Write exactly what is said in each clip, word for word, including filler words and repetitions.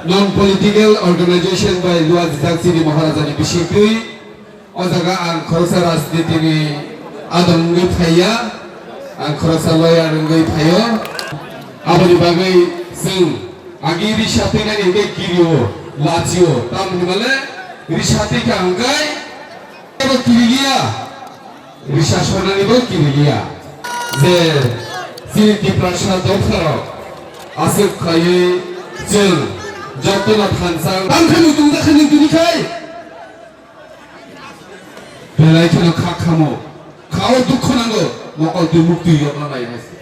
Non political organization bai luajak chini Maharajani bisingtwi. O jaga ang khoroksa rajniti ni adong wngwi phaiya, ang khoroksa lawyer wngwi phaio. Aboni bagwi chwng agi risa twinani hwnkhe kirio, lachio, tamni hwnmale risa twikha hwnkhe abo kiriya, risa sonani bo kiriya. Je chini Tiprasa dopharok aswk khlaiwi chwng jotono thansa tangkhani tungjakha nini tini khai. Belai kheno kha khamo, khao dukho nango, mokol twi mukti yokna nai hai se.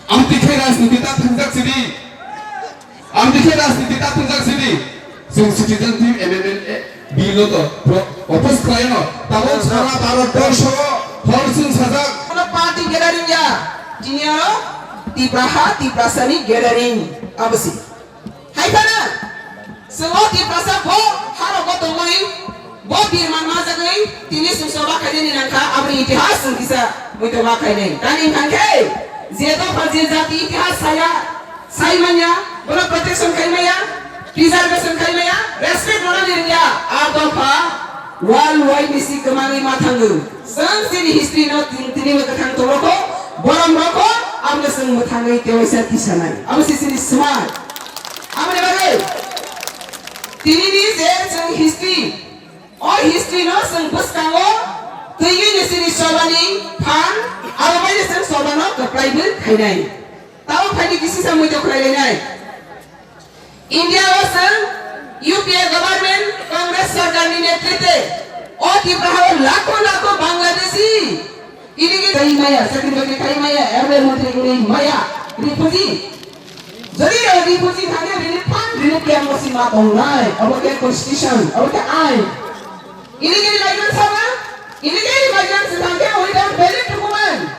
Amtwi khe rajniti ta thwngjak sidi. Amtwi khe rajniti ta thwngjak sidi. Chwng citizen team M M N A bill no to pro-, oppose khlaino. Tabuk sara Bharat borsho hor chwng sajak. Kono party gathering ya. Jini aro Tipraha, Tiprasani gathering. Abosi. Hai phano, chwng o Tiprasa bo harogo tongwi, bo birman majagwi, tini chwng choba khainani nangkha, aboni itihas chwng kisa muitu ma khainai. Tani hwnkha khe, je dopha je jati itihas saya, sai manya, bono protection khai maya, preservation khai maya, respect rwnani rwngya, a dopha world wide ni si kwmangwi ma thango. Chwng chini history no tin-, tini bo kwthang tongo kho, borom rokho, abono chwng mwthangwi tewaisa tisanai. Abo se chini swmai. Aboni bagwi, tinini je chwng history, o history no chwng bwskango twiwi ni chini chobani phan, abo bai chwng chobano kwplai bw khainai. Tabuk phaidi kisisa muitu khlai lainai. India o chwng U P A government, Congress sarkar ni netrite o Tipra hao lakho lakho Bangladeshi Ini ke kai maya, sakri bakri kai maya, M L A montri kai maya, refugee. Jodi o refugee thani relief fund, relief camp o sima tongnai, abo ke constitution, abo ke ain. Ini ke lai man sama, ini ke